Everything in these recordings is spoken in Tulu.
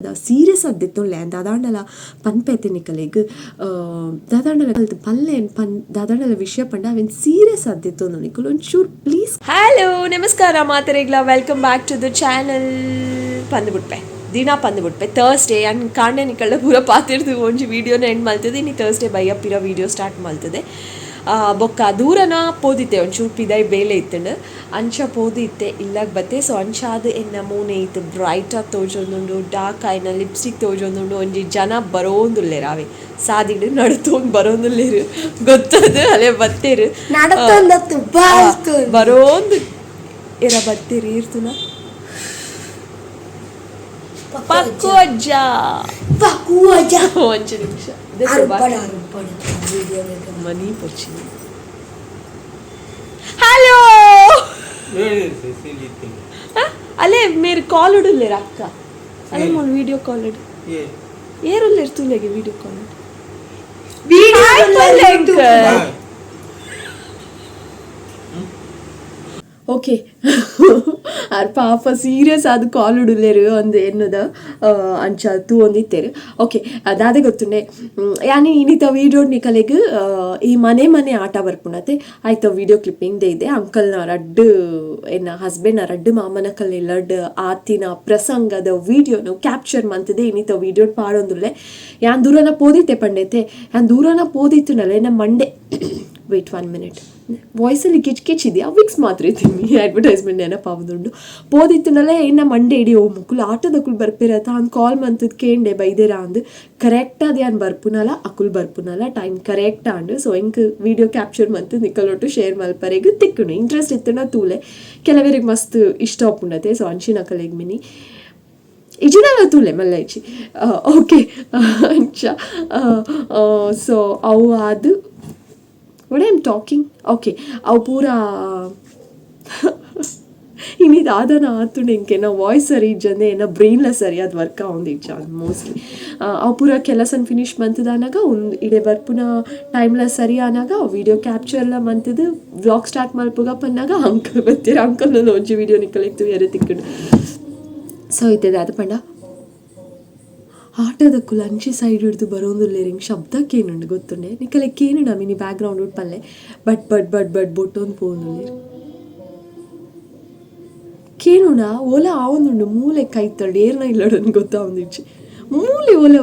Serious ಆದಿತ್ತೊಲ್ಲೆ ದಾದಾಂಡಲ ಪನ್ಪೆತೆ ನಿಕಲೆಗ್ ದಾದಾಂಡಲ ಪಲ್ಲೆ ಪನ್ ದಾದಾಂಡಲ ವಿಷಯ ಪಂಡ ಅವೆನ್ ಸೀರಿಯಸ್ ಆದಿತ್ತೊಂದು ನಿಕುಲು ಒಂಚೂರು ಪ್ಲೀಸ್. ಹಲೋ, ನಮಸ್ಕಾರ ಮಾತೆರೆಗ್ಲ, welcome back to the channel. ಪಂದ್ ಬಿಡ್ಪೆ ದಿನ ಪಂದ್ ಬಿಡ್ಪೆ ಥರ್ಸ್ಡೇ ಅನ್ ಕಾಂಡೆ ನಿಕಲ್ಡ ಪೂರ ಪಾತಿರ್ದು ಒಂಜಿ ವೀಡಿಯೋನ ಎಂಡ್ ಮಲ್ತದೆ. ಇನಿ ಥರ್ಸ್ಡೇ ಬಯ್ಯ ಪಿರ ವೀಡಿಯೋ ಸ್ಟಾರ್ಟ್ ಮಲ್ತದೆ. ಬೊಕ್ಕ ದೂರನ ಪೋದಿತ್ತೆ, ಒಂಚೂರು ಪಿದಾಯಿ ಬೇಲೆ ಇತ್ತಂಡು, ಅಂಚ ಪೋದಿತ್ತೆ, ಇಲ್ಲಾಗ ಬತ್ತೆ. ಸೊ ಅಂಚಾದ ಎನ್ನ ಮೋನೆ ಇತ್ತು ಬ್ರೈಟ್ ಆಗಿ ತೋಜೊಂದುಂಡು, ಡಾರ್ಕ್ ಆಯ್ನ ಲಿಪ್ಸ್ಟಿಕ್ ತೋಜೊಂದುಂಡು. ಒಂಜಿ ಜನ ಬರೋಂದುಲ್ಲೇರು, ಅವೆ ಸಾದಿಡು ನಡತೊಂದು ಬರೋಂದುಲ್ಲೇರು, ಗೊತ್ತದು ಅಲೆ ಬತ್ತೇರು. ನಡತೊಂದತ್ತು ಬಾಲ್ತು. ಬರೋಂದು ಏರ ಬತ್ತೇರು ಇರ್ತುನ ಪಕ್ಕು ಅಜ್ಜ. ಪಕ್ಕು ಅಜ್ಜ. ಒಂಜಿ ನಿಮಿಷ. ಅರುಪಡ ಅರುಪಡ ವಿಡಿಯೋ. ಮನಿ ಪೊಚ್ಚಿ. ಹಲೋ. ಅಲ್ಲೇ ಮೇರ್ ಕಾಲ್ ಉಡುಲ್ಲೇರ ಅಕ್ಕ, ಅಲ್ಲೇ ಮೂಲು ವಿಡಿಯೋ ಕಾಲ್ ಇಡು. ಏರುಲ್ಲೇರು ತೂಲೆಗೆ video call. Okay, ಆರ್ ಪಾಪ ಸೀರಿಯಸ್ ಆದ್ ಕಾಲ್ ಉಡುಲ್ಲೇರು ಅಂದ್ ಎನ್ನುದ ಅಂಚ ತೂವೊಂದಿತ್ತೇರು. ಓಕೆ, ದಾದೆ ಗೊತ್ತುಂಡೆ, ಯಾನಿ ಇನಿತ ವೀಡಿಯೋ ನಿಕಲೆಗ್ ಈ ಮನೆ ಮನೆ ಆಟ ಬರ್ಪುಂಡತೆ, ಆಯ್ತ ವಿಡಿಯೋ ಕ್ಲಿಪ್ಪಿಂಗ್ ಇದೆ. ಅಂಕಲ್ನ ರಡ್ಡ್ ಎನ್ನ ಹಸ್ಬೆಂಡ್ನ ರಡ್ಡ್ ಮಾಮನ ಕಲ್ಲೆ ಲಡ್ ಆತಿನ ಪ್ರಸಂಗದ ವಿಡಿಯೋನು ಕ್ಯಾಪ್ಚರ್ ಮಂತದೆ ಇನಿತ ವಿಡಿಯೋ ಪಾಡೊಂದುಲ್ಲೆ. ಯಾನ್ ದೂರನ ಪೋದಿತ್ತೆ ಪಂಡೈತೆ, ಯಾನ್ ದೂರನ ಪೋದಿತ್ತುನಲ್ಲ ಎನ್ನ ಮಂಡೆ. Wait one minute, ವಾಯ್ಸಲ್ಲಿ ಕಿಚ್ ಕಿಚ್ ಇದೆಯಾ? ವಿಕ್ಸ್ ಮಾತ್ರ ಇದ್ದೀನಿ, ಅಡ್ವರ್ಟೈಸ್ಮೆಂಟ್ ನೆನಪಾವುದುಂಡು. ಪೋದಿತ್ತುನಲ್ಲ ಎನ್ನ ಮಂಡೆ ಇಡಿ, ಓ ಮುಕುಲು ಆಟೋದಕುಲು ಬರ್ಪಿರತ್ತ ಅಂದ್ ಕಾಲ್ ಮಂತದ್ ಕೇಂಡೆ ಬೈದೇರಾ ಅಂದ್. ಕರೆಕ್ಟ್ ಅದು ಯಾನ್ ಬರ್ಪುನಲ್ಲ, ಅಕುಲು ಬರ್ಪುನಲ್ಲ ಟೈಮ್ ಕರೆಕ್ಟ್ ಆಂಡ್. ಸೊ ಎಂಕ್ ವಿಡಿಯೋ ಕ್ಯಾಪ್ಚರ್ ಮಂತ್ ನಿಕಲೊಟ್ಟು ಶೇರ್ ಮಲ್ಪರೆಗ್ ತಿಕ್ಕುಂಡು. ಇಂಟ್ರೆಸ್ಟ್ ಇತ್ತುಂಡ ತೂಲೆ, ಕೆಲವರಿಗೆ ಮಸ್ತ್ ಇಷ್ಟ ಆಪುಂಡತೆ. ಸೊ ಅಂಚಿನಕಲೆಗ್ ಮಿನಿ ಇಜಿಡಲ ತೂಲೆ ಮಲ್ಲ ಇಜ್ಜಿ. ಓಕೆ, ಅಂಚ ಸೊ ಅವು ಅದು what I am talking? Okay, ಅವು ಪೂರ ಇನಿ ದಾದನ ಆತುಂಡು ಎಂಕ್ ಎನ್ನ ವಾಯ್ಸ್ ಸರಿ ಇಜ್ಜಂದೆ, ಎನ್ನ ಬ್ರೈನ್ಲ ಸರಿಯಾದ ವರ್ಕ್ ಆವೊಂದಿಜ್ಜ ಮೋಸ್ಟ್ಲಿ. ಅವು ಪೂರ ಕೆಲಸನ್ ಫಿನಿಶ್ ಮಂತುದಾನಾಗ ಒಂದು ಇಡೆ ಬರ್ಪುನ ಟೈಮ್ಲ ಸರಿ ಆನಾಗ ವಿಡಿಯೋ ಕ್ಯಾಪ್ಚರ್ಲ ಮಂತುದು ವ್ಲಾಗ್ ಸ್ಟಾರ್ಟ್ ಮಲ್ಪುಗ ಪನ್ನಾಗ ಅಂಕಲ್ ಬತ್ತೀರ. ಅಂಕಲ್ ಒಂಜಿ ವಿಡಿಯೋ ನಿಕಲೆಗ್ ತೂಯೆರೆ ತಿಕ್ಕುಂಡು. ಸೊ ಇತ್ತೆ ದಾದ ಪಂಡ, ಆಟೋದಕ್ಕುಲು ಅಂಚಿ ಸೈಡ್ ಹಿಡ್ದು ಬರೋಂದುಲ್ಲೆರ್, ಇಂಕ್ ಶಬ್ದ ಕೇನುಂಡು ಗೊತ್ತುಂಡೆ ನಿಕಲೆ ಕೇನುಂಡು mini back ground ಪಲ್ಲೆ but but but but ಬೊಟ್ಟೊಂದು ಪೋವೊಂದುಲ್ಲೆರ್ ಕೇನುಂಡ ಓಲ ಆವೊಂದುಂಡು. ಮೂಲೆ ಕೈತಲ್ಡ್ ಏರ್ನ ಇಲ್ಲಡೊಂದು ಗೊತ್ತಾವೊಂದಿಜ್ಜಿ. ಮೂಲೆ ಓಲ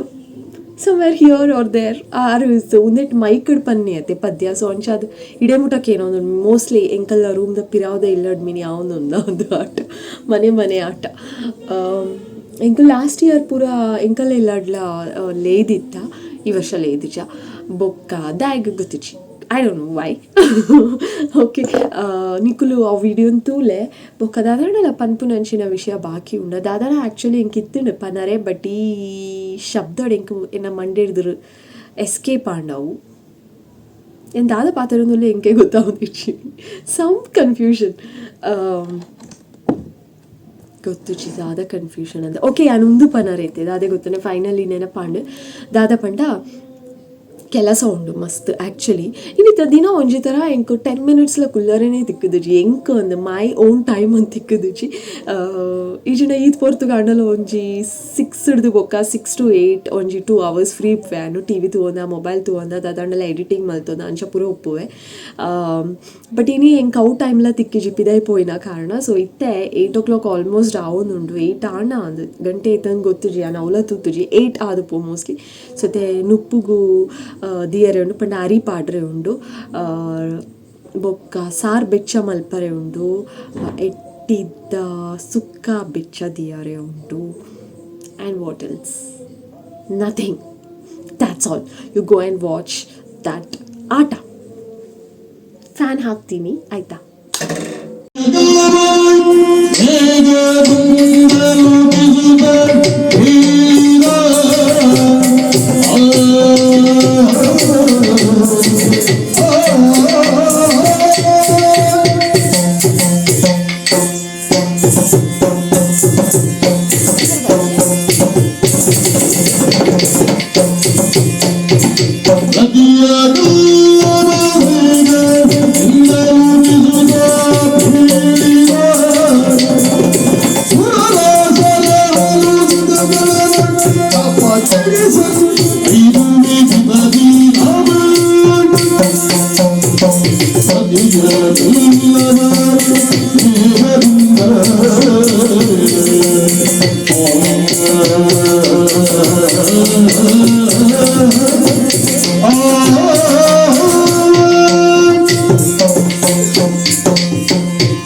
somewhere here are there are ಉಂದೆಟ್ ಮೈಕ್ಡ್ ಪನ್ನಿ ಅತ್ತೆ ಪದ್ಯ. ಸೊ ಅಂಚಾದ್ ಇಡೆ ಮುಟ ಕೇನೊಂದುಂಡು. ಮೋಸ್ಟ್ಲಿ ಎಂಕಲ್ನ ರೂಮ್ದ ಪಿರಾವುದ ಇಲ್ಲಡ್ ಮಿನಿ ಆವೊಂದುಂಡು ಒಂದು ಆಟ, ಮನೆ ಮನೆ ಆಟ. ಎಂಕುಲು ಲಾಸ್ಟ್ ಇಯರ್ ಪೂರ ಎಂಕಲ್ಲ ಇಲ್ಲಡ್ಲ ಲೇದಿತ್ತ, ಈ ವರ್ಷ ಲೇದಿಜ ಬೊಕ್ಕ ದಾಯೆಗ್ ಗೊತ್ತಿಜ್ಜಿ, I don't know why. Okay, ನಿಕುಲು ಆ ವಿಡಿಯೋನ್ ತೂಲೆ. ಬೊಕ್ಕ ದಾದಾಂಡಲ ಪನ್ಪುನಂಚಿನ ವಿಷಯ ಬಾಕಿ ಉಂಡ ದಾದಾಡ? ಆ್ಯಕ್ಚುಲಿ ಎಂಕ್ ಇತ್ತುಂಡು ಪನರೆ, ಬಟ್ ಈ ಶಬ್ದಡ್ ಎಂಕ್ ಎನ್ನ ಮಂಡೆಡ್ದು ಎಸ್ಕೇಪ್ ಆಂಡವು. ಏನ್ ದಾದ ಪಾತೆರೊಂದುಲ್ಲೆ ಎಂಕೆ ಗೊತ್ತಾವೊಂದಿಜ್ಜಿ. ಸಮ್ ಕನ್ಫ್ಯೂಷನ್ ಗೊತ್ತುಜಿ ದಾದ ಕನ್ಫ್ಯೂಷನ್ ಅಂತ. ಓಕೆ, ಯಾನ್ ಉಂದು ಪನರೆ ಇತ್ತೆ, ದಾದೆ ಗೊತ್ತುಂಡೆ, ಫೈನಲಿ ನೆನಪಾಂಡ್. ದಾದ ಪಂಡ, ಕೆಲಸ ಉಂಡು ಮಸ್ತ್ ಆ್ಯಕ್ಚುಲಿ. ಇನ್ನಿತ ದಿನ ಒಂಜಿ ಥರ ಎಂಕ್ 10 ಮಿನಿಟ್ಸ್ಲ ಕುಲ್ಲರೆನೇ ತಿಕ್ಕುದುಜಿ. ಎಂಕ್ ಅಂದ್ my own time ಅಂತ ತಿಕ್ಕುದುಜಿ. ಈಜಿನ ಈತ್ ಪೊರ್ತುಗು ಆಂಡಲ ಒಂಜಿ 6 ಹಿಡ್ದು ಬೊಕ್ಕ 6 ಟು 8 ಒಂಜಿ 2 ಅವರ್ಸ್ ಫ್ರೀ ಇಪ್ಪುವೆ. ಟಿವಿ ತೂವೊಂದ, ಮೊಬೈಲ್ ತೂವೊಂದ, ದಾದಾಂಡಲ ಎಡಿಟಿಂಗ್ ಮಲ್ತೊಂದ ಅಂಚ ಪೂರ ಉಪ್ಪುವೆ. ಬಟ್ ಇನಿ ಎಂಕ್ ಅವು ಟೈಮ್ಲ ತಿಕ್ಕಿಜಿ ಪಿದೈ ಪೋಯಿನ ಕಾರಣ. ಸೊ ಇತ್ತೆ 8 ಓ ಕ್ಲಾಕ್ ಆಲ್ಮೋಸ್ಟ್ ಆವೊಂದುಂಡು. 8 ಆಂಡ ಅಂದ್, ಗಂಟೆ ಏತಂದ್ ಗೊತ್ತುಜಿ, ಯಾನ್ ಅವ್ಲ ತೂತುಜಿ. 8 ಆದುಪ್ಪು ಮೋಸ್ಟ್ಲಿ. ಸೊ ಇತ್ತೆ ನುಪ್ಪುಗು ದಿಯರೆ ಉಂಡು ಪಂಡ ಅರಿ ಪಾಡ್ರೆ ಉಂಡು, ಬೊಕ್ಕ ಸಾರ್ ಬೆಚ್ಚ ಮಲ್ಪರೆ ಉಂಡು, ಎಟ್ಟಿದ ಸುಕ್ಕ ಬೆಚ್ಚ ದಿಯರೆ ಉಂಡು. And what else? Nothing, that's all. You go and watch that ಆಟ. ಫ್ಯಾನ್ ಹಾಕ್ತೀನಿ, ಆಯ್ತಾ?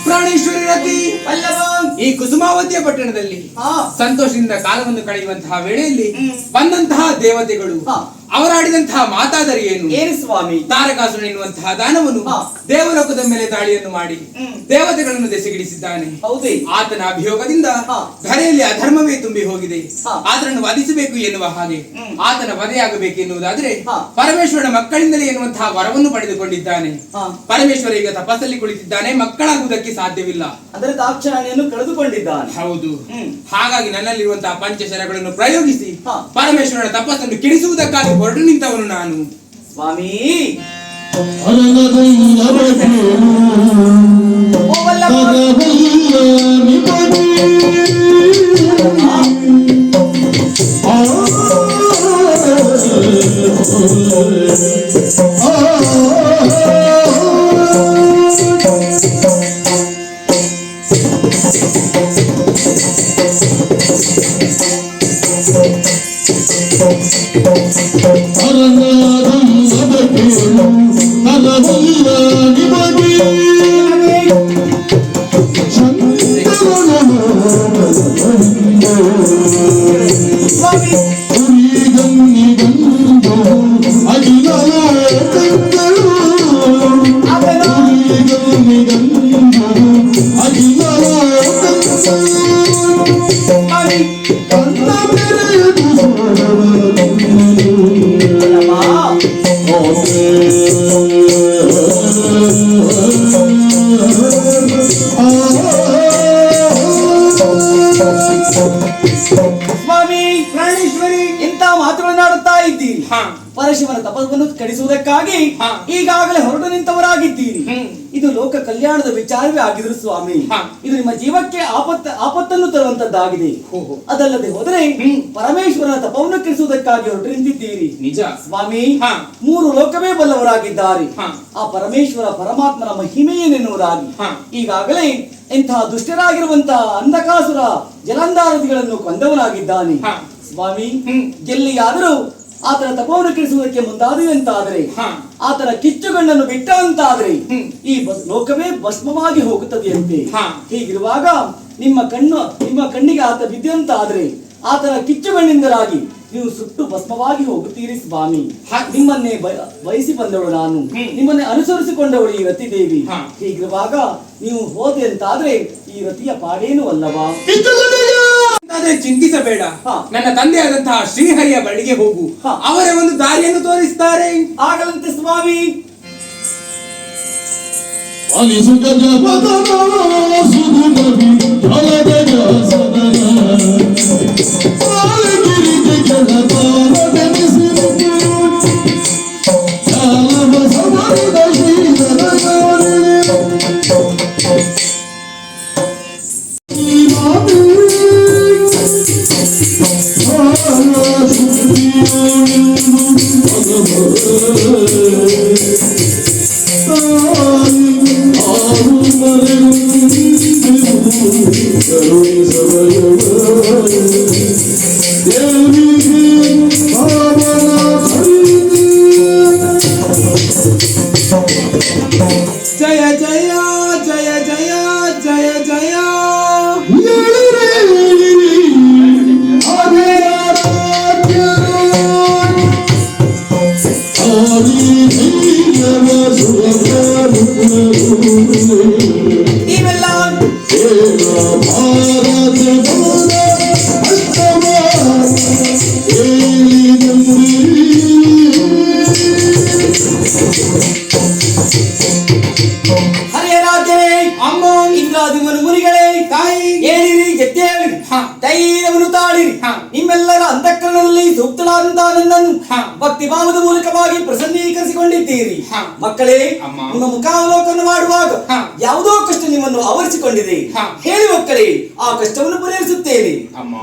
ಪ್ರಾಣೇಶ್ವರಿ ರತಿ ಈ ಕುಸುಮಾವತಿಯ ಪಟ್ಟಣದಲ್ಲಿ ಸಂತೋಷದಿಂದ ಕಾಲವನ್ನು ಕಳೆಯುವಂತಹ ವೇಳೆಯಲ್ಲಿ ಬಂದಂತಹ ದೇವತೆಗಳು ಅವರಾಡಿದಂತಹ ಮಾತಾದರೆ ಏನು? ಏನು ಸ್ವಾಮಿ? ತಾರಕಾಸುರ ಎನ್ನುವಂತಹ ದಾನವನು ದೇವಲೋಕದ ಮೇಲೆ ದಾಳಿಯನ್ನು ಮಾಡಿ ದೇವತೆಗಳನ್ನು ದೆಸೆಗಿಡಿಸಿದ್ದಾನೆ. ಹೌದೇ? ಆತನ ಅಭಿಯೋಗದಿಂದ ಧರೆಯಲ್ಲಿ ಅಧರ್ಮವೇ ತುಂಬಿ ಹೋಗಿದೆ. ಆತನನ್ನು ವಧಿಸಬೇಕು ಎನ್ನುವ ಹಾಗೆ ಆತನ ವಧೆಯಾಗಬೇಕು ಎನ್ನುವುದಾದ್ರೆ ಪರಮೇಶ್ವರನ ಮಕ್ಕಳಿಂದಲೇ ಎನ್ನುವಂತಹ ವರವನ್ನು ಪಡೆದುಕೊಂಡಿದ್ದಾನೆ. ಪರಮೇಶ್ವರ ಈಗ ತಪಸ್ಸಲ್ಲಿ ಕುಳಿತಿದ್ದಾನೆ, ಮಕ್ಕಳಾಗುವುದಕ್ಕೆ ಸಾಧ್ಯವಿಲ್ಲ. ಅಂದರೆ ದಾಕ್ಷಾಯಣಿಯನ್ನು ಕಳೆದುಕೊಂಡಿದ್ದಾನೆ. ಹೌದು. ಹಾಗಾಗಿ ನನ್ನಲ್ಲಿರುವಂತಹ ಪಂಚಶರಗಳನ್ನು ಪ್ರಯೋಗಿಸಿ ಪರಮೇಶ್ವರನ ತಪಸ್ಸನ್ನು ಕೆಡಿಸುವುದಕ್ಕಾಗಿ ಹೊರಟು ನಿಂತವನು ನಾನು. ಸ್ವಾಮಿ, ಓ ವಲ್ಲಭ, ಸ್ವಾಮಿ, ಆತನು ಸ್ವಾಮಿ, ವಲ್ಲಭ, ಸ್ವಾಮಿ, ಪ್ರಾಣೇಶ್ವರಿ, ಇಂಥ ಮಾತುಗಳನ್ನಾಡುತ್ತಾ ಇದ್ದೀರಿ. ಪರಶಿವನ ತಪಸ್ಸನ್ನು ಕೆಡಿಸುವುದಕ್ಕಾಗಿ ಈಗಾಗಲೇ ಹೊರಟು ನಿಂತವರಾಗಿದ್ದೀರಿ. ಇದು ಲೋಕ ಕಲ್ಯಾಣದ ವಿಚಾರವೇ ಆಗಿದ್ರು ಸ್ವಾಮಿ, ಇದು ನಿಮ್ಮ ಜೀವಕ್ಕೆ ಆಪತ್ತನ್ನು ತರುವಂತದ್ದಾಗಿದೆ. ಅದಲ್ಲದೆ ಹೋದರೆ ಪರಮೇಶ್ವರನ ತಪವನ್ನು ಕೆಡಿಸುವುದಕ್ಕಾಗಿ ಹೊರಟು ನಿಂತಿದ್ದೀರಿ. ನಿಜ ಸ್ವಾಮಿ, ಮೂರು ಲೋಕವೇ ಬಲ್ಲವರಾಗಿದ್ದಾರೆ. ಆ ಪರಮೇಶ್ವರ ಪರಮಾತ್ಮನ ಮಹಿಮೆಯೇನೆನ್ನುವುದಾಗಿ ಈಗಾಗಲೇ ಇಂತಹ ದುಷ್ಟರಾಗಿರುವಂತಹ ಅಂಧಕಾಸುರ ಜಲಂಧಾರದಿಗಳನ್ನು ಕೊಂದವನಾಗಿದ್ದಾನೆ. ಸ್ವಾಮಿ, ಎಲ್ಲಿಯಾದರೂ ಆತನ ತಪವನ್ನು ಕೆಡಿಸುವುದಕ್ಕೆ ಮುಂದಾದೆಯಂತಾದರೆ, ಆತನ ಕಿಚ್ಚುಗಣ್ಣನ್ನು ಬಿಟ್ಟ ಅಂತಾದರೆ ಈ ಲೋಕವೇ ಭಸ್ಮವಾಗಿ ಹೋಗುತ್ತದೆಯಂತೆ. ಹೀಗಿರುವಾಗ ನಿಮ್ಮ ಕಣ್ಣಿಗೆ ಆತ ಬಿದ್ದಂತಾದರೆ ಆತನ ಕಿಚ್ಚುಗಣ್ಣಿಂದಲಾಗಿ ನೀವು ಸುಟ್ಟು ಭಸ್ಮವಾಗಿ ಹೋಗುತ್ತೀರಿ ಸ್ವಾಮಿ. ನಿಮ್ಮನ್ನೇ ಬಯಸಿ ಬಂದವಳು ನಾನು, ನಿಮ್ಮನ್ನೇ ಅನುಸರಿಸಿಕೊಂಡವಳು ಈ ರತಿದೇವಿ. ಹೀಗಿರುವಾಗ ನೀವು ಹೋದೆ ಅಂತಾದ್ರೆ ಈ ರತಿಯ ಪಾಡೇನು ಅಲ್ಲವಾ? ಆದ್ರೆ ಚಿಂತಿಸಬೇಡ, ನನ್ನ ತಂದೆಯಾದಂತಹ ಶ್ರೀಹರಿಯ ಬಳಿಗೆ ಹೋಗು, ಅವರೇ ಒಂದು ದಾರಿಯನ್ನು ತೋರಿಸ್ತಾರೆ. ಆಗಲಂತೆ ಸ್ವಾಮಿ. ಜಯ ಜಯ ಜಯ ಜಯ ಜಯ ಜಯ. ನೀವೆಲ್ಲ ಹರಿಯರಾಜ್ಯವೇ, ಅಮ್ಮ, ಇಂದ್ರಾದಿಮನು ಮುನಿಗಳೇ, ತಾಯಿ, ಏಳಿರಿ, ಎದ್ದೇಳಿರಿ, ಧೈರ್ಯವನ್ನು ತಾಳಿರಿ. ನಿಮ್ಮೆಲ್ಲರ ಅಂತಃಕರಣದಲ್ಲಿ ಸೂಕ್ತಳಾದಂತಹ ನನ್ನನ್ನು ಭಕ್ತಿ ಭಾವದ ಮೂಲಕವಾಗಿ ಪ್ರಸನ್ನೀಕರಿಸಿಕೊಂಡಿದ್ದೀರಿ. ಮಕ್ಕಳೇ, ನಿಮ್ಮ ಮುಖಾವಲೋಕನ ಮಾಡುವಾಗ ಯಾವುದೋ ಕಷ್ಟ ನಿಮ್ಮನ್ನು ಆವರಿಸಿಕೊಂಡಿದೆ. ಹೇಳಿ ಮಕ್ಕಳೇ, ಆ ಕಷ್ಟವನ್ನು ಪರಿಹರಿಸುತ್ತೇನೆ. ಅಮ್ಮ,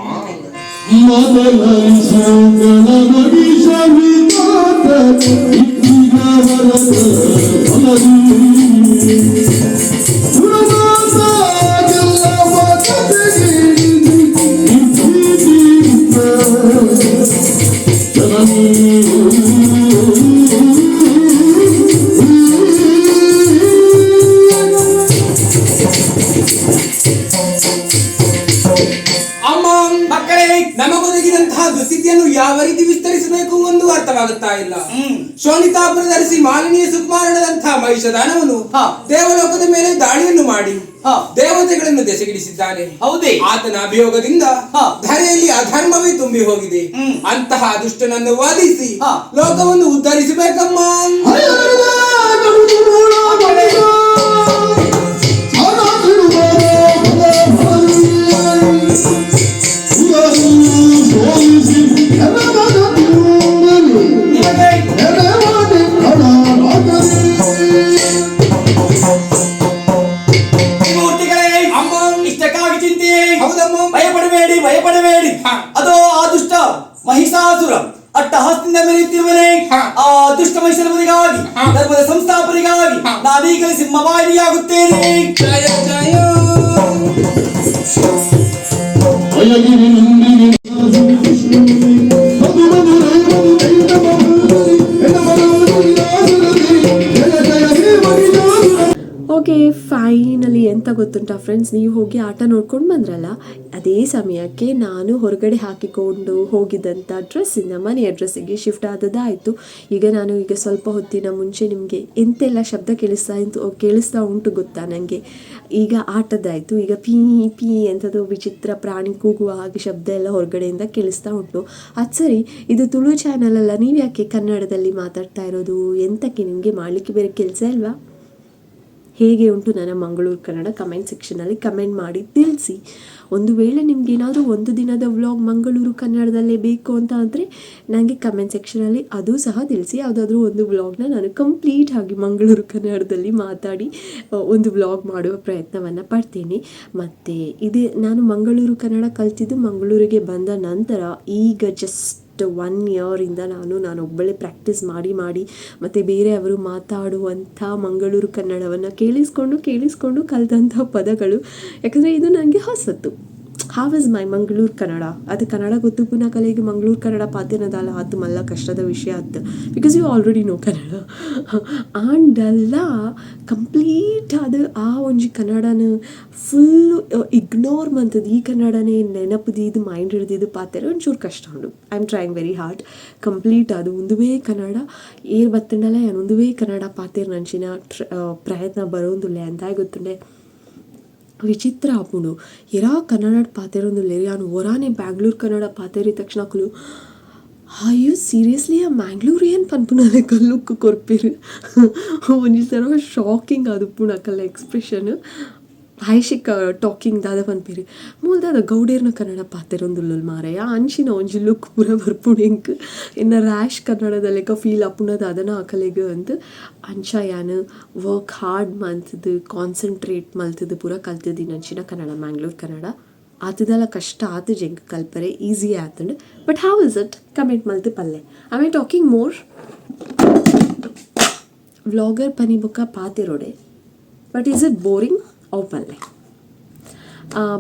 ನಮಗೊದಗಿದಂತಹ ದುಸ್ಥಿತಿಯನ್ನು ಯಾವ ರೀತಿ ವಿಸ್ತರಿಸಬೇಕು ಒಂದು ಅರ್ಥವಾಗುತ್ತಾ ಇಲ್ಲ. ಶೋಣಿತಾಪುರದರಸಿ ಮಾಲಿನಿಯ ಸುಕುಮಾರನದಂತಹ ಮಹಿಷದಾನವನು ದೇವಲೋಕದ ಮೇಲೆ ದಾಳಿಯನ್ನು ಮಾಡಿ ದೇವತೆಗಳನ್ನು ದೆಸೆಗಿಡಿಸಿದ್ದಾನೆ. ಹೌದೇ? ಆತನ ಅಭಿಯೋಗದಿಂದ ಧರೆಯಲ್ಲಿ ಅಧರ್ಮವೇ ತುಂಬಿ ಹೋಗಿದೆ. ಅಂತಹ ದುಷ್ಟನನ್ನು ವಾದಿಸಿ ಲೋಕವನ್ನು ಉದ್ಧರಿಸಬೇಕಮ್ಮ. ಇಷ್ಟಕ್ಕಾಗಿ ಚಿಂತೆ. ಹೌದಮ್ಮ, ಭಯಪಡಬೇಡಿ ಭಯಪಡಬೇಡಿ. ಅದೋ ಆ ದುಷ್ಟ ಮಹಿಷಾಸುರ ಅಟ್ಟಹಾಸದಿಂದ ಮೆರೆಯುತ್ತಿರುವನೇ. ಆ ದುಷ್ಟ ಮಹಿಷನಿಗಾಗಿ, ಧರ್ಮದ ಸಂಸ್ಥಾಪನೆಗಾಗಿ ನಾನೀಗಲೇ ಸಿಂಹವಾಹಿನಿಯಾಗುತ್ತೇನೆ. ಜಯ ಜಯ. ಓಕೆ, ಫೈನಲಿ ಎಂತ ಗೊತ್ತುಂಟಾ ಫ್ರೆಂಡ್ಸ್, ನೀವು ಹೋಗಿ ಆಟ ನೋಡ್ಕೊಂಡು ಬಂದ್ರಲ್ಲ, ಅದೇ ಸಮಯಕ್ಕೆ ನಾನು ಹೊರಗಡೆ ಹಾಕಿಕೊಂಡು ಹೋಗಿದ್ದಂಥ ಡ್ರೆಸ್ಸಿಂದ ಮನೆಯ ಡ್ರೆಸ್ಸಿಗೆ ಶಿಫ್ಟ್ ಆದದ್ದಾಯಿತು. ಈಗ ನಾನು ಈಗ ಸ್ವಲ್ಪ ಹೊತ್ತಿನ ಮುಂಚೆ ನಿಮಗೆ ಎಂತೆಲ್ಲ ಶಬ್ದ ಕೇಳಿಸ್ತಾ ಉಂಟು ಗೊತ್ತಾ ನನಗೆ. ಈಗ ಆಟದ್ದಾಯಿತು, ಈಗ ಪೀ ಪೀ ಎಂಥದ್ದು ವಿಚಿತ್ರ ಪ್ರಾಣಿ ಕೂಗುವ ಹಾಗೆ ಶಬ್ದ ಎಲ್ಲ ಹೊರಗಡೆಯಿಂದ ಕೇಳಿಸ್ತಾ ಉಂಟು. ಅದು ಸರಿ, ಇದು ತುಳು ಚಾನಲ್ ಅಲ್ಲ, ನೀವು ಯಾಕೆ ಕನ್ನಡದಲ್ಲಿ ಮಾತಾಡ್ತಾ ಇರೋದು? ಎಂತಕ್ಕೆ ನಿಮಗೆ ಮಾಡಲಿಕ್ಕೆ ಬೇರೆ ಕೆಲಸ ಇಲ್ವಾ? ಹೇಗೆ ಉಂಟು ನನ್ನ ಮಂಗಳೂರು ಕನ್ನಡ? ಕಮೆಂಟ್ ಸೆಕ್ಷನಲ್ಲಿ ಕಮೆಂಟ್ ಮಾಡಿ ತಿಳಿಸಿ. ಒಂದು ವೇಳೆ ನಿಮ್ಗೆ ಏನಾದರೂ ಒಂದು ದಿನದ ವ್ಲಾಗ್ ಮಂಗಳೂರು ಕನ್ನಡದಲ್ಲೇ ಬೇಕು ಅಂತ ಅಂದರೆ ನನಗೆ ಕಮೆಂಟ್ ಸೆಕ್ಷನಲ್ಲಿ ಅದು ಸಹ ತಿಳಿಸಿ. ಯಾವುದಾದ್ರೂ ಒಂದು ವ್ಲಾಗ್ನ ನಾನು ಕಂಪ್ಲೀಟ್ ಆಗಿ ಮಂಗಳೂರು ಕನ್ನಡದಲ್ಲಿ ಮಾತಾಡಿ ಒಂದು ವ್ಲಾಗ್ ಮಾಡುವ ಪ್ರಯತ್ನವನ್ನು ಪಡ್ತೀನಿ. ಮತ್ತು ಇದೇ ನಾನು ಮಂಗಳೂರು ಕನ್ನಡ ಕಲ್ತಿದ್ದು ಮಂಗಳೂರಿಗೆ ಬಂದ ನಂತರ. ಈಗ ಜಸ್ಟ್ 1 ಇಯರಿಂದ ನಾನೊಬ್ಬಳೇ ಪ್ರಾಕ್ಟೀಸ್ ಮಾಡಿ ಮಾಡಿ ಮತ್ತು ಬೇರೆಯವರು ಮಾತಾಡುವಂಥ ಮಂಗಳೂರು ಕನ್ನಡವನ್ನು ಕೇಳಿಸ್ಕೊಂಡು ಕೇಳಿಸ್ಕೊಂಡು ಕಲಿತಂಥ ಪದಗಳು. ಯಾಕಂದರೆ ಇದು ನನಗೆ ಹೊಸತು. How is my Mangaluru Kannada? ಅದು ಕನ್ನಡ ಗೊತ್ತು ಪುನಃ ಕಲೆಗೆ ಮಂಗಳೂರು ಕನ್ನಡ ಪಾತೆನದಲ್ಲ, ಅದು ಮಲ್ಲ ಕಷ್ಟದ ವಿಷಯ ಆತು, because you already know Kannada. ಆಂಡಲ್ಲ complete ಅದು ಆ ಒಂಜಿ ಕನ್ನಡನ ಫುಲ್ ಇಗ್ನೋರ್ ಮಂತದ್ದು ಈ ಕನ್ನಡನೇ ನೆನಪುದೀದು ಮೈಂಡ್ ಹಿಡ್ದಿದ್ದು ಪಾತೆರ ಒಂಚೂರು ಕಷ್ಟ ಉಂಡು. I am trying very hard. Complete ಅದು ಒಂದುವೇ ಕನ್ನಡ ಏರ್ ಬತ್ತಂಡಲ ಯಾನ್ ಒಂದುವೇ ಕನ್ನಡ ಪಾತೆರ್ ನಂಚಿನ ಪ್ರಯತ್ನ ಬರೋಂದುಲ್ಲೆ ಅಂತ ಗೊತ್ತುಂಡೆ. ವಿಚಿತ್ರ ಆಪುಂಡು. ಎರಾ ಕನ್ನಡ ಪಾತೆರೊಂದುಲ್ಲೆರ್, ಯಾನ್ ಒರಾನೆ ಬ್ಯಾಂಗ್ಳೂರ್ ಕನ್ನಡ ಪಾತೆರಿ ತಕ್ಷಣ ಅಕುಲು ಅಯ್ಯೋ ಸೀರಿಯಸ್ಲಿ ಆ ಮ್ಯಾಂಗ್ಳೂರಿಯನ್ ಪನ್ಪುನ ಲೆಕ್ಕ ಲುಕ್ ಕೊರ್ಪೆರ್. ಒಂಜಿ ಸರ ಶಾಕಿಂಗ್ ಆದುಪ್ಪುಂಡು ಅಕಲ್ನ ಎಕ್ಸ್ಪ್ರೆಷನ್. ಐಶಿಕ್ ಟಾಕಿಂಗ್ ದಾದ ಪನ್ಪೆರ್, ಮೂಲು ದಾದ ಗೌಡೇರ್ನ ಕನ್ನಡ ಪಾತೆರೊಂದುಲ್ಲೊಲ್ ಮಾರಾಯ ಅಂಚಿನ ಒಂಜಿ ಲುಕ್ ಪೂರ ಬರ್ಪುಂಡು ಎಂಕ್. ಎನ್ನ ರ್ಯಾಶ್ ಕನ್ನಡದ ಲೆಕ್ಕ ಫೀಲ್ ಆಪುಂಡ ದಾದನ ಅಕಲೆಗ್ ಅಂದ್. ಅಂಚ ಯಾನ್ ವರ್ಕ್ ಹಾರ್ಡ್ ಮಲ್ತ್‌ದ್ ಕಾನ್ಸಂಟ್ರೇಟ್ ಮಲ್ತ್‌ದ್ ಪೂರ ಕಲ್ತಿದ್ದೀನಿ ಅಂಚಿನ ಕನ್ನಡ ಮ್ಯಾಂಗ್ಳೂರ್ ಕನ್ನಡ. ಆತದಲ ಕಷ್ಟ ಆತುಜಿ ಎಂಕ್ ಕಲ್ಪರೆ, easy ಆತುಂಡು. But how is it? Comment ಮಲ್ತ್ ಪಲ್ಲೆ. I I talking more? Vlogger ಪನಿ ಬೊಕ್ಕ ಪಾತೆರೊಡೆ, but is it boring? ಅವು ಪಲ್ಲೆ.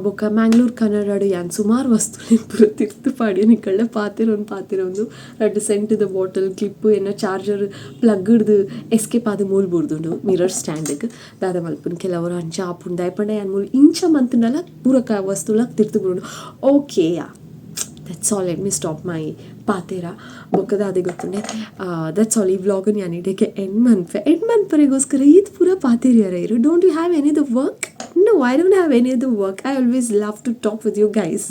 ಬೊಕ್ಕ ಮ್ಯಾಂಗ್ಳೂರ್ ಕನ್ನಡಡ್ ಯಾನ್ ಸುಮಾರು ವಸ್ತುಲೆನ್ ಪೂರ ತಿರ್ತ್ ಪಾಡ್ಯ ನಿಕಲ್ಡ ಪಾತೆರೊಂದು ಪಾತೆರೊಂದು. ರಡ್ಡ್ ಸೆಂಟ್ದ ಬಾಟಲ್, ಕ್ಲಿಪ್, ಎನ್ನ ಚಾರ್ಜರ್ ಪ್ಲಗ್ ಡ್ದ್ ಎಸ್ಕೇಪ್ ಆದ್ ಮೂಲು ಬೂರ್ದುಂಡು ಮಿರರ್ ಸ್ಟ್ಯಾಂಡ್ಗ್. ದಾದ ಮಲ್ಪುನು, ಕೆಲವರು ಅಂಚ ಆಪುಂಡು. ದಾಯೆ ಪಂಡ ಯಾನ್ ಮೂಲು ಇಂಚ ಮಂತ್ಂಡಲ ಪೂರಕ ವಸ್ತುಲ ತಿರ್ತ್ ಬೂರುಂಡು. Okay, yeah, that's all. Let me stop my ಪಾತೆರ. ಬೊಕ್ಕ ದಾದೆ ಗೊತ್ತುಂಡೆ, that's all. ಈ ವ್ಲಾಗನ್ ಯಾನ್ ಇಡೆಗೆ ಎಂಡ್ ಮನ್ಪೆ. ಎಂಡ್ ಮನ್ಪರೆಗೋಸ್ಕರ ಈತ್ ಪೂರ ಪಾತೆರಿಯರ ಇರು? Don't you have any other work? No, I don't have any other work. I always love to talk with you guys.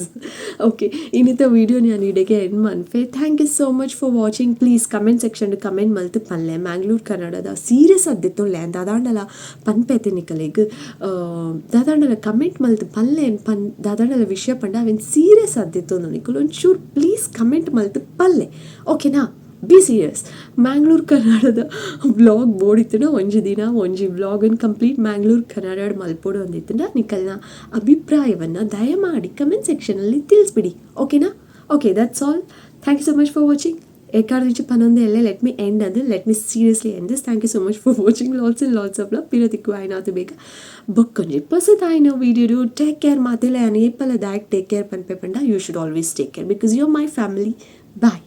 Okay, ಇನ್ನಿತ video ನಾನು ಇಡೆಗೆ and ಮನ್ಪೆ. Thank you so much for watching. Please comment section comment ಮಲ್ತ್ ಪನ್ಲೆ, ಮ್ಯಾಂಗ್ಳೂರ್ ಕನ್ನಡದ serious ಅದ್ದಿತ್ತೊಳ್ಳೆ ದಾದಾಂಡಲ ಪನ್ಪೆತೆ ನಿಕಲೆಗ್. ದಾದಾಂಡಲ ಕಮೆಂಟ್ ಮಲ್ತ್ ಪಲ್ಲೆ ಪನ್, ದಾದಾಂಡಲ ವಿಷಯ ಪಂಡ ಅವೆನ್ ಸೀರಿಯಸ್ ಅದ್ದಿತ್ತೊಂದು ನಿಕುಲು ಒಂಚೂರು ಪ್ಲೀಸ್ ಕಮೆಂಟ್ ಮಲ್ತ್ ಪಲ್ಲೆ, ಓಕೆನಾ? Be serious. Mangalore ಕನ್ನಡದ ವ್ಲಾಗ್ ಬೋಡಿತ್ತುಂಡ ಒಂಜಿ ದಿನ ಒಂಜಿ ವ್ಲಾಗನ್ನು ಕಂಪ್ಲೀಟ್ ಮ್ಯಾಂಗ್ಳೂರ್ ಕನ್ನಡ ಮಲ್ಪೊಡು ಅಂದಿತ್ತುಂಡ ನಿಕಲ್ನ ಅಭಿಪ್ರಾಯವನ್ನು ದಯಮಾಡಿ ಕಮೆಂಟ್ ಸೆಕ್ಷನಲ್ಲಿ ತಿಳಿಸ್ಬಿಡಿ, ಓಕೆನಾ? Okay, that's all. Thank you so much for watching. ಏಕಾರ್ದಿಂಚಿ ಪನೊಂದೆ ಎಲ್ಲೆ let me end ಅದು, let me seriously end this. Thank you so much for watching. Lots and lots of love. ಪಿರತಿಕ್ಕು ಆಯ್ನಾತು ಬೇಗ ಬೊಕ್ಕೊಂಜಿ ಪೊಸತಾಯಿನ ವೀಡಿಯೋ. ಟೇಕ್ ಕೇರ್ ಮಾತೆಲ. ಯಾನ್ ಏಪಲ ದಾಯೆಗ್ ಟೇಕ್ ಕೇರ್ ಪನ್ಪೆ ಪಂಡ, you should always take care because you are my family. Bye.